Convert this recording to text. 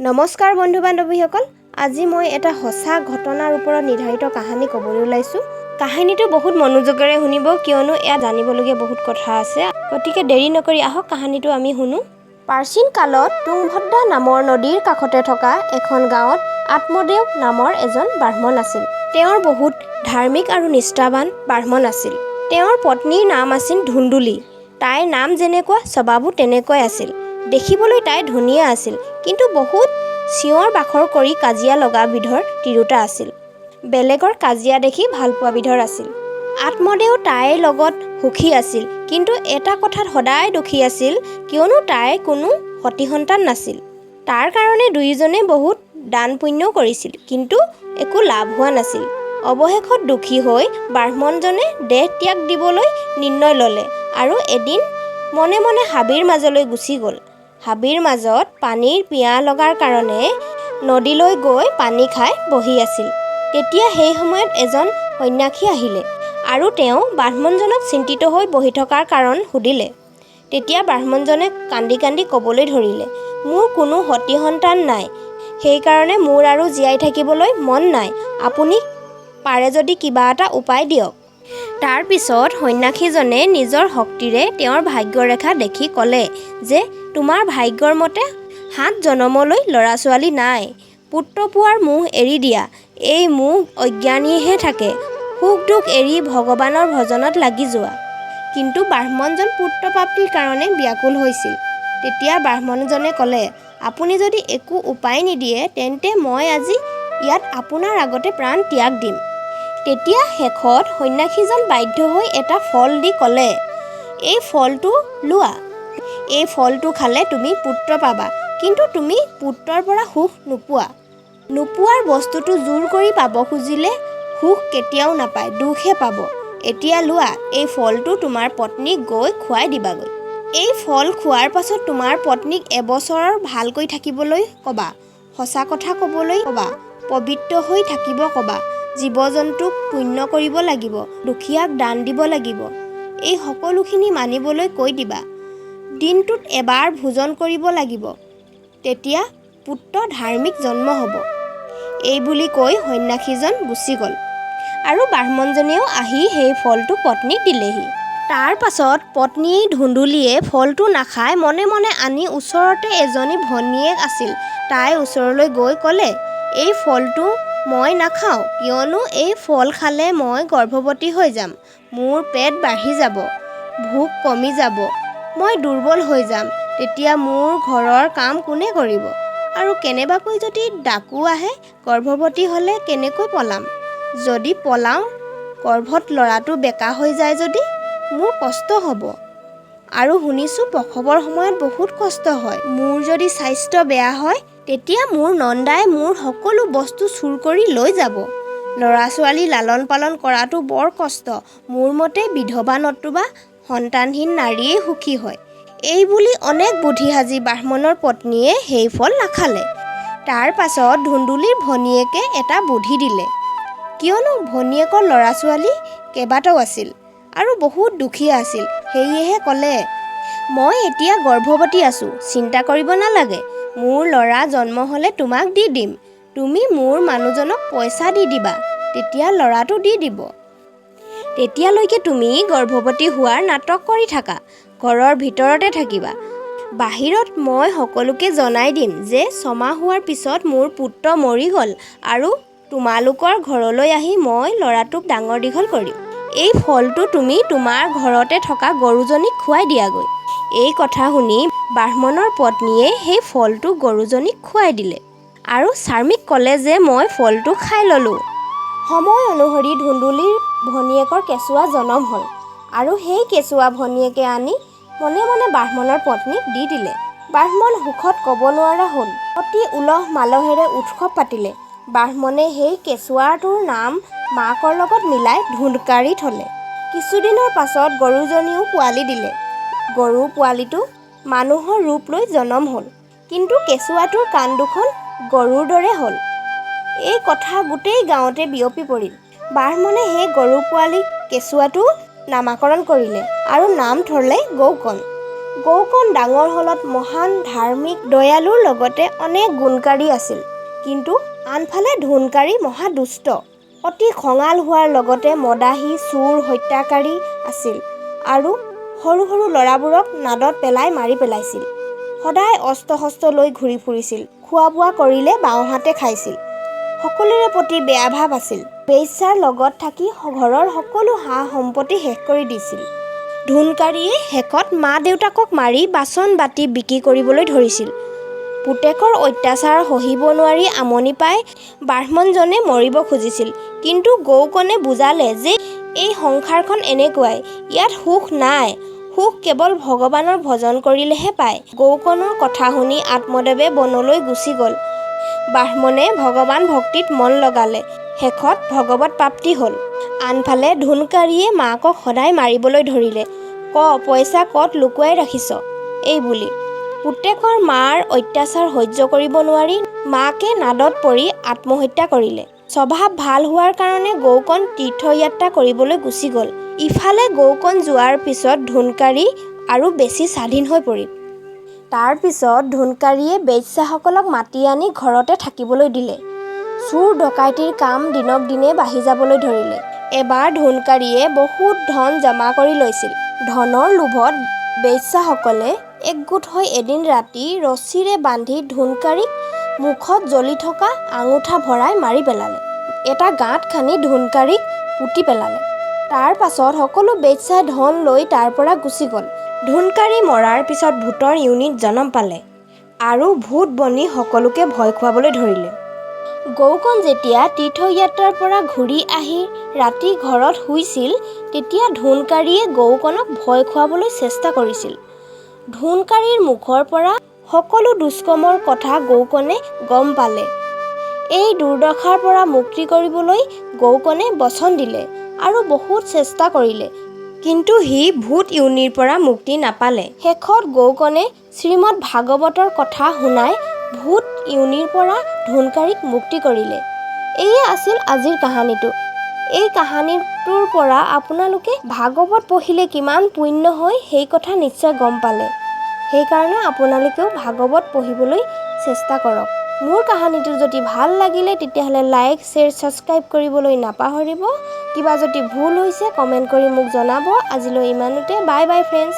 নমস্কাৰ বন্ধু বান্ধৱীসকল, আজি মই এটা সঁচা ঘটনাৰ ওপৰত নিৰ্ধাৰিত কাহিনী ক'বলৈ ওলাইছোঁ। কাহিনীটো বহুত মনোযোগেৰে শুনিব, কিয়নো ইয়াত জানিবলগীয়া বহুত কথা আছে। গতিকে দেৰি নকৰি আহক, কাহিনীটো আমি শুনো। প্ৰাচীন কালত তুংভদ্ৰা নামৰ নদীৰ কাষতে থকা এখন গাঁৱত আত্মদেৱ নামৰ এজন ব্ৰাহ্মণ আছিল। তেওঁৰ বহুত ধাৰ্মিক আৰু নিষ্ঠাবান ব্ৰাহ্মণ আছিল। তেওঁৰ পত্নীৰ নাম আছিল ধুন্দুলী। তাইৰ নাম যেনেকুৱা, স্বভাৱো তেনেকুৱাই আছিল। দেখিবলৈ তাই ধুনীয়া আছিল, কিন্তু বহুত চিঞৰ বাখৰ কৰি কাজিয়া লগা বিধৰ তিৰোতা আছিল। বেলেগৰ কাজিয়া দেখি ভাল পোৱা বিধৰ আছিল। আত্মদেও তাইৰ লগত সুখী আছিল, কিন্তু এটা কথাত সদায় দুখী আছিল, কিয়নো তাইৰ কোনো সতি সন্তান নাছিল। তাৰ কাৰণে দুয়োজনে বহুত দান পুণ্যও কৰিছিল, কিন্তু একো লাভ হোৱা নাছিল। অৱশেষত দুখী হৈ ব্ৰাহ্মণজনে দেহ ত্যাগ দিবলৈ নিৰ্ণয় ল'লে আৰু এদিন মনে মনে হাবিৰ মাজলৈ গুচি গ'ল। হাবিৰ মাজত পানীৰ পিয়াহ লগাৰ কাৰণে নদীলৈ গৈ পানী খাই বহি আছিল। তেতিয়া সেই সময়ত এজন সন্যাসী আহিলে আৰু তেওঁ ব্ৰাহ্মণজনক চিন্তিত হৈ বহি থকাৰ কাৰণ সুধিলে। তেতিয়া ব্ৰাহ্মণজনে কান্দি কান্দি ক'বলৈ ধৰিলে, "মোৰ কোনো সতি সন্তান নাই, সেইকাৰণে মোৰ আৰু জীয়াই থাকিবলৈ মন নাই। আপুনি পাৰে যদি কিবা এটা উপায় দিয়ক।" তাৰ পিছত সন্যাসীজনে নিজৰ শক্তিৰে তেওঁৰ ভাগ্যৰেখা দেখি ক'লে যে তোমাৰ ভাগ্যৰ মতে 7 জনমলৈ ল'ৰা ছোৱালী নাই। পুত্ৰ পোৱাৰ মোহ এৰি দিয়া, এই মোহ অজ্ঞানীৰহে থাকে। সুখ দুখ এৰি ভগৱানৰ ভজনত লাগি যোৱা। কিন্তু ব্ৰাহ্মণজন পুত্ৰ প্ৰাপ্তিৰ কাৰণে ব্যাকুল হৈছিল। তেতিয়া ব্ৰাহ্মণজনে ক'লে, "আপুনি যদি একো উপায় নিদিয়ে, তেন্তে মই আজি ইয়াত আপোনাৰ আগতে প্ৰাণ ত্যাগ দিম।" তেতিয়া শেষত সন্যাসীজন বাধ্য হৈ এটা ফল দি ক'লে, "এই ফলটো লোৱা। এই ফলটো খালে তুমি পুত্ৰ পাবা, কিন্তু তুমি পুত্ৰৰ পৰা সুখ নোপোৱা। নোপোৱাৰ বস্তুটো জোৰ কৰি পাব খুজিলে সুখ কেতিয়াও নাপায়, দুখহে পাব। এতিয়া লোৱা, এই ফলটো তোমাৰ পত্নীক গৈ খুৱাই দিবাগৈ। এই ফল খোৱাৰ পাছত তোমাৰ পত্নীক এবছৰ ভালকৈ থাকিবলৈ ক'বা, সঁচা কথা ক'বলৈ ক'বা, পবিত্ৰ হৈ থাকিব ক'বা, জীৱ জন্তুক পুণ্য কৰিব লাগিব, দুখীয়াক দান দিব লাগিব, এই সকলোখিনি মানিবলৈ কৈ দিবা। দিনটোত এবাৰ ভোজন কৰিব লাগিব। তেতিয়া পুত্ৰ ধাৰ্মিক জন্ম হ'ব।" এই বুলি কৈ সন্যাসীজন গুচি গ'ল আৰু ব্ৰাহ্মণজনেও আহি সেই ফলটো পত্নীক দিলেহি। তাৰ পাছত পত্নী ধুন্দুলীয়ে ফলটো নাখাই মনে মনে আনি ওচৰতে এজনী ভনীয়েক আছিল, তাইৰ ওচৰলৈ গৈ ক'লে, "এই ফলটো মই নাখাওঁ, কিয়নো এই ফল খালে মই গৰ্ভৱতী হৈ যাম, মোৰ পেট বাঢ়ি যাব, ভোক কমি যাব, মই দুৰ্বল হৈ যাম। তেতিয়া মোৰ ঘৰৰ কাম কোনে কৰিব? আৰু কেনেবাকৈ যদি ডাকো আহে, গৰ্ভৱতী হ'লে কেনেকৈ পলাম? যদি পলাওঁ, গৰ্ভত ল'ৰাটো বেকা হৈ যায় যদি, মোৰ কষ্ট হ'ব। আৰু শুনিছোঁ প্ৰসৱৰ সময়ত বহুত কষ্ট হয়। মোৰ যদি স্বাস্থ্য বেয়া হয়, তেতিয়া মোৰ নন্দাই মোৰ সকলো বস্তু চুৰ কৰি লৈ যাব। ল'ৰা ছোৱালী লালন পালন কৰাটো বৰ কষ্ট। মোৰ মতে বিধৱা নতুবা সন্তানহীন নাৰীয়েই সুখী হয়।" এই বুলি অনেক বুদ্ধি সাজি ব্ৰাহ্মণৰ পত্নীয়ে সেই ফল নাখালে। তাৰ পাছত ধুন্দুলীৰ ভনীয়েকে এটা বুদ্ধি দিলে, কিয়নো ভনীয়েকৰ ল'ৰা ছোৱালী কেইবাটাও আছিল আৰু বহুত দুখীয়া আছিল। সেয়েহে ক'লে, "মই এতিয়া গৰ্ভৱতী আছোঁ, চিন্তা কৰিব নালাগে। মোৰ ল'ৰা জন্ম হ'লে তোমাক দি দিম। তুমি মোৰ মানুহজনক পইচা দি দিবা, তেতিয়া ল'ৰাটো দি দিব। তেতিয়ালৈকে তুমি গৰ্ভৱতী হোৱাৰ নাটক কৰি থাকা, ঘৰৰ ভিতৰতে থাকিবা। বাহিৰত মই সকলোকে জনাই দিম যে 6 মাহ হোৱাৰ পিছত মোৰ পুত্ৰ মৰি গ'ল আৰু তোমালোকৰ ঘৰলৈ আহি মই ল'ৰাটোক ডাঙৰ দীঘল কৰিম। এই ফলটো তুমি তোমাৰ ঘৰতে থকা গৰুজনীক খুৱাই দিয়াগৈ।" এই কথা শুনি ব্ৰাহ্মণৰ পত্নীয়ে সেই ফলটো গৰুজনীক খুৱাই দিলে আৰু স্বামীক ক'লে যে মই ফলটো খাই ল'লোঁ। সময় অনুসৰি ধুন্দুলীৰ ভনীয়েকৰ কেঁচুৱা জনম হ'ল আৰু সেই কেঁচুৱা ভনীয়েকে আনি মনে মনে ব্ৰাহ্মণৰ পত্নীক দি দিলে। ব্ৰাহ্মণ সুখত ক'ব নোৱাৰা হ'ল। অতি উলহ মালহেৰে উৎসৱ পাতিলে। ব্ৰাহ্মণে সেই কেঁচুৱাটোৰ নাম মাকৰ লগত মিলাই ধুন্দকাৰী থ'লে। কিছুদিনৰ পাছত গৰুজনীও পোৱালি দিলে। গৰু পোৱালিটো মানুহৰ ৰূপ লৈ জনম হ'ল, কিন্তু কেঁচুৱাটোৰ কাণ দুখন গৰুৰ দৰে হ'ল। এই কথা গোটেই গাঁৱতে বিয়পি পৰিল। ব্ৰাহ্মণে সেই গৰু পোৱালি কেঁচুৱাটো নামাকৰণ কৰিলে আৰু নাম থ'লে গৌকণ। গৌকণ ডাঙৰ হ'লত মহান ধাৰ্মিক, দয়ালুৰ লগতে অনেক গুণকাৰী আছিল। কিন্তু আনফালে ধুনকাৰী মহা দুষ্ট, অতি খঙাল হোৱাৰ লগতে মদাহী, চোৰ, হত্যাকাৰী আছিল আৰু সৰু সৰু ল'ৰাবোৰক নাদত পেলাই মাৰি পেলাইছিল। সদায় অস্ত্ৰ শস্ত্ৰ লৈ ঘূৰি ফুৰিছিল। খোৱা বোৱা কৰিলে বাওঁহাতে খাইছিল। সকলোৰে প্ৰতি বেয়া ভাৱ আছিল। বেশ্যাৰ লগত থাকি ঘৰৰ সকলো সা সম্পত্তি শেষ কৰি দিছিল। ধুনকাৰীয়ে শেষত মা দেউতাকক মাৰি বাচন বাতি বিক্ৰী কৰিবলৈ ধৰিছিল। পুতেকৰ অত্যাচাৰ সহিব নোৱাৰি আমনি পাই ব্ৰাহ্মণজনে মৰিব খুজিছিল। কিন্তু গৌকণে বুজালে যে এই সংসাৰখন এনেকুৱাই, ইয়াত সুখ নাই, সুখ কেৱল ভগৱানৰ ভজন কৰিলেহে পায়। গৌকণৰ কথা শুনি আত্মদেৱে বনলৈ গুচি গ'ল। ব্ৰাহ্মণে ভগৱান ভক্তিত মন লগালে, শেষত ভগৱত প্ৰাপ্তি হ'ল। আনফালে ধুনকাৰীয়ে মাকক সদায় মাৰিবলৈ ধৰিলে, ক পইচা ক'ত লুকুৱাই ৰাখিছ এই বুলি। পুতেকৰ মাৰ অত্যাচাৰ সহ্য কৰিব নোৱাৰি মাকে নাদত পৰি আত্মহত্যা কৰিলে। স্বভাৱ ভাল হোৱাৰ কাৰণে গৌকণ তীৰ্থযাত্ৰা কৰিবলৈ গুচি গ'ল। ইফালে গৌকণ যোৱাৰ পিছত ধুনকাৰী আৰু বেছি স্বাধীন হৈ পৰিল। তাৰ পিছত ধুনকাৰীয়ে বেশ্যাসকলক মাতি আনি ঘৰতে থাকিবলৈ দিলে। চোৰ ডকাইতিৰ কাম দিনক দিনে বাঢ়ি যাবলৈ ধৰিলে। এবাৰ ধুনকাৰীয়ে বহুত ধন জমা কৰি লৈছিল। ধনৰ লোভত বেশ্যাসকলে একগোট হৈ এদিন ৰাতি ৰছীৰে বান্ধি ধুনকাৰীক মুখত জ্বলি থকা আঙুঠা ভৰাই মাৰি পেলালে। এটা গাঁত খান্দি ধুনকাৰীক পুতি পেলালে। তাৰ পাছত সকলো বেশ্যাই ধন লৈ তাৰ পৰা গুচি গ'ল। ধুনকাৰী মৰাৰ পিছত ভূতৰ যোনিত জন্ম পালে আৰু ভূত বনি সকলোকে ভয় খুৱাবলৈ ধৰিলে। গৌকণ যেতিয়া তীৰ্থযাত্ৰাৰ পৰা ঘূৰি আহি ৰাতি ঘৰত শুইছিল, তেতিয়া ধুনকাৰীয়ে গৌকণক ভয় খুৱাবলৈ চেষ্টা কৰিছিল। ধুনকাৰীৰ মুখৰ পৰা সকলো দুষ্কৰ্মৰ কথা গৌকণে গম পালে। এই দুৰ্দশাৰ পৰা মুক্তি কৰিবলৈ গৌকণে বচন দিলে আৰু বহুত চেষ্টা কৰিলে, কিন্তু সি ভূত যোনিৰ পৰা মুক্তি নাপালে। শেষত গৌকণে শ্ৰীমদ্ ভাগৱতৰ কথা শুনাই ভূত যোনিৰ পৰা ধুনকাৰীক মুক্তি কৰিলে। এয়ে আছিল আজিৰ কাহিনীটো। এই কাহিনীটোৰ পৰা আপোনালোকে ভাগৱত পঢ়িলে কিমান পুণ্য হয় সেই কথা নিশ্চয় গম পালে। সেইকাৰণে আপোনালোকেও ভাগৱত পঢ়িবলৈ চেষ্টা কৰক। মোৰ কাহিনীটো যদি ভাল লাগিলে, তেতিয়াহ'লে লাইক, শ্বেয়াৰ, ছাবস্ক্ৰাইব কৰিবলৈ নাপাহৰিব। কিবা যদি ভুল হৈছে, কমেণ্ট কৰি মোক জনাব। আজিলৈ ইমানতে, বাই বাই ফ্ৰেণ্ডছ।